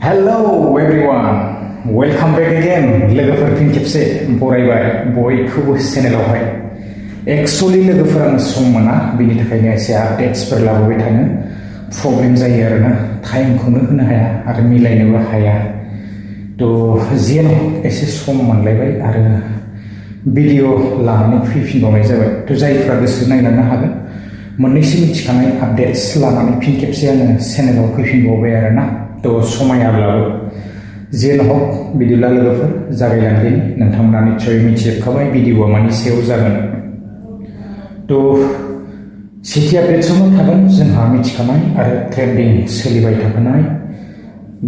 Hello everyone, welcome back again. लोगोफोर फिन खेबसे बरायबाय बयखौबो चेनेलावहाय। एक्चुअली लोगोफोरानो सम मोना, बेनि थाखायनो एसे आपडेट्सफोर लाबोबाय थानो प्रब्लेम जायो आरोना, टाइमखौनो होनो हाया आरो मिलायनोबो हाया। थ' जेन एसे सम मोनलायबाय आरो भिडिअ लानानै फैफिनबावनाय जाबाय। थ' जायफ्रा गोसो नायलांनो हागोन, मोननैसो मिथिखानाय आपडेट्स लानानै फिन खेबसे आङो चेनेलाव फैफिनबावबाय आरोना। थ' समायाब्लाबो जेन हक बिदिब्ला लोगोफोर जागायलांदिनि। नोंथांमोना निस्सय मिथिजोबखाबाय भिडिअआ मानि सायाव जागोन। थ' सेथि आपडेट्सआवनो थागोन जोंहा मिथिखानाय आरो ट्रेन्डिं सोलिबाय थाखानाय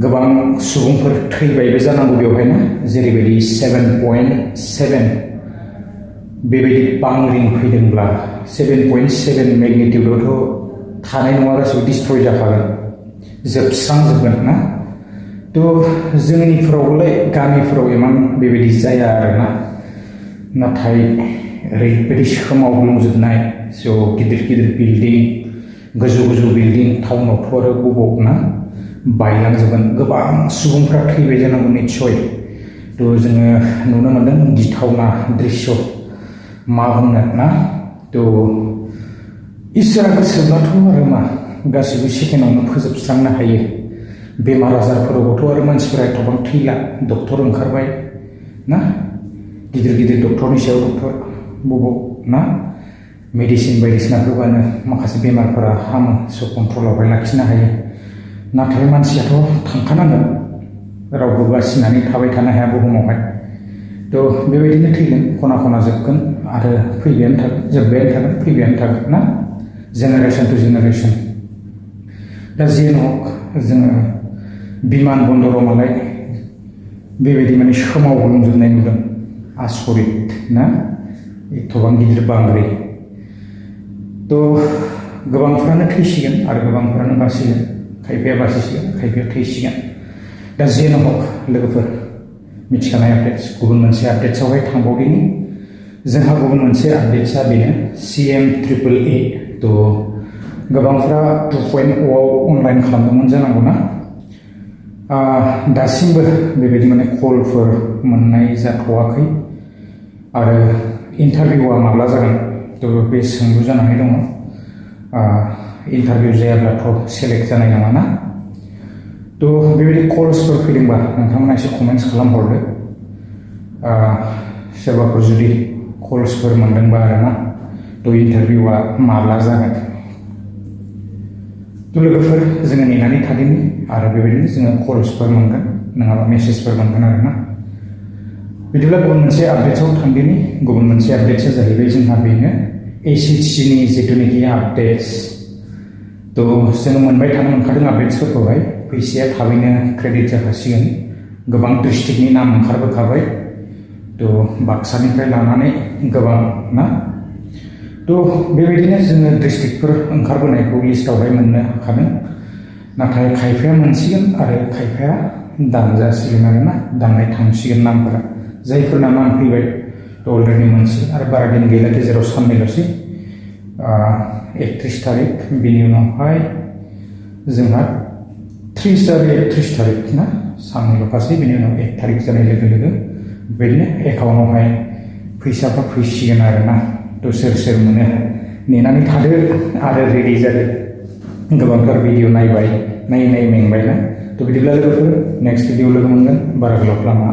गोबां सुबुंफोर थैबायबो जानांगौ बेवहायना, जेरैबायदि 7.7 बेबायदि बांग्रिं फैदोंब्ला 7.7 मेगनिटिउडआवथ' थानाय नङा, गासैबो डिस्ट्रय जाखागोन, जोबस्रांजोबगोन ना। थ' जोंनिफोरावलाय गामिफोराव इमान बेबायदि जाया आरोना, नाथाय ओरैबायदि सोमावग्लुंजोबनाय स' गिदिर गिदिर बिल्डिं, गोजौ गोजौ बिल्डिं टाउनावथ' आरो बबाव ना बायलांजोबगोन, गोबां सुबुंफ्रा थैबाय जानांगौ निस्सय। थ' जोङो नुनो मोन्दों गिथावना दृश्य, मा बुंनो ना। थ' इसोरा गोसोब्लाथ' आरो मा गासैबो सेकेन्डआवनो फोजोबस्रांनो हायो। बेमार आजारफोरावबोथ' आरो मानसिफोरा एथबां थैला, डक्टर ओंखारबाय ना, गिदिर गिदिर डक्टरनि सायाव डक्टर बबाव ना, मेडिसिन बायदिसिना होबानो माखासे बेमारफोरा हामो, स' कन्ट्रलावहाय लाखिनो हायो। नाथाय मानसियाथ' थांखानांगोन, रावबो बासिनानै थाबाय थानो हाया बुहुमावहाय। थ' बेबायदिनो थैगोन, खना खना जोबगोन आरो फैबायानो थागोन, जोब्बायानो थागोन, फैबायानो थागोन ना, जेनेरेसन टु जेनेरेसन। दा जेन हक जोङो बिमान बन्दराव मालाय बेबायदि माने सोमावग्लुंजोबनाय नुदों, आसरित ना, एथबां गिदिर बांग्रि। थ' गोबांफ्रानो थैसिगोन आरो गोबांफ्रानो बासिगोन, खायफाया बासिसिगोन, खायफाया थैसिगोन। दा जेन हक लोगोफोर मिथिखानाय आपडेट्स, गुबुन मोनसे आपडेट्सआवहाय थांबावदिनि। जोंहा गुबुन मोनसे आपडेट्सआ बेनो CM888। थ' गोबांफ्रा 2.0आव अनलाइन खालामदोंमोन जानांगौ ना, दासिमबो बेबायदि माने कलफोर मोननाय जाथ'वाखै आरो इन्टारभिउआ माब्ला जागोन थ' बे सोंलु जानानै दङ। इन्टारभिउ जायाब्लाथ' सेलेक्ट जानाय नङा ना। थ' बेबायदि कल्सफोर फैदोंबा नोंथांमोना एसे कमेन्ट्स खालामहरदो, सोरबाफोर जुदि कल्सफोर मोनदोंबा आरोना। थ' इन्टारभिउआ माब्ला जागोन। थ' लोगोफोर जोङो नेनानै थादोंनि आरो बेबायदिनो जोङो कल्सफोर मोनगोन नङाबा मेसेजफोर मोनगोन आरोना। बिदिब्ला गुबुन मोनसे आपडेट्सआव थांदिनि। गुबुन मोनसे आपडेट्सआ जाहैबाय जोंहा बेनो SHGनि जिथुनाखि आपडेट्स। थ' जोङो मोनबाय थानो मोनखादों आपडेट्सफोरखौहाय, फैसाया थाबैनो क्रेडिट जाखासिगोन, गोबां डिस्ट्रिक्टनि नाम ओंखारबोखाबाय। थ' बाक्सानिफ्राय लानानै गोबां ना। थ' बेबायदिनो जोङो डिस्ट्रिक्टफोर ओंखारबोनायखौ लिस्टआवहाय मोननो हाखादों, नाथाय खायफाया मोनसिगोन आरो खायफाया दानजासिगोन आरोना, दाननाय थांसिगोन नामफोरा। जायफोरना नाम फैबाय थ' अलरेडि मोनसिगोन आरो बारा दिन गैला, गेजेराव साननैल'सै, 31 तारिख, बिनि उनावहाय जोंहा 30 आरो 31 तारिख ना, साननैल'खासै। बिनि उनाव 1 तारिख जानाय लोगो लोगो बेबायदिनो एकाउन्टआवहाय फैसाफ्रा फैसिगोन आरोना। थ' सोर सोर मोनो नेनानै थादो आरो रेडि जादो। गोबांथार भिडिअ नायबाय, नायै नायै मेंबायना। थ' बिदिब्ला लोगोफोर नेक्स्ट भिडिअ लोगो मोनगोन, बारा गोलाव खालामा।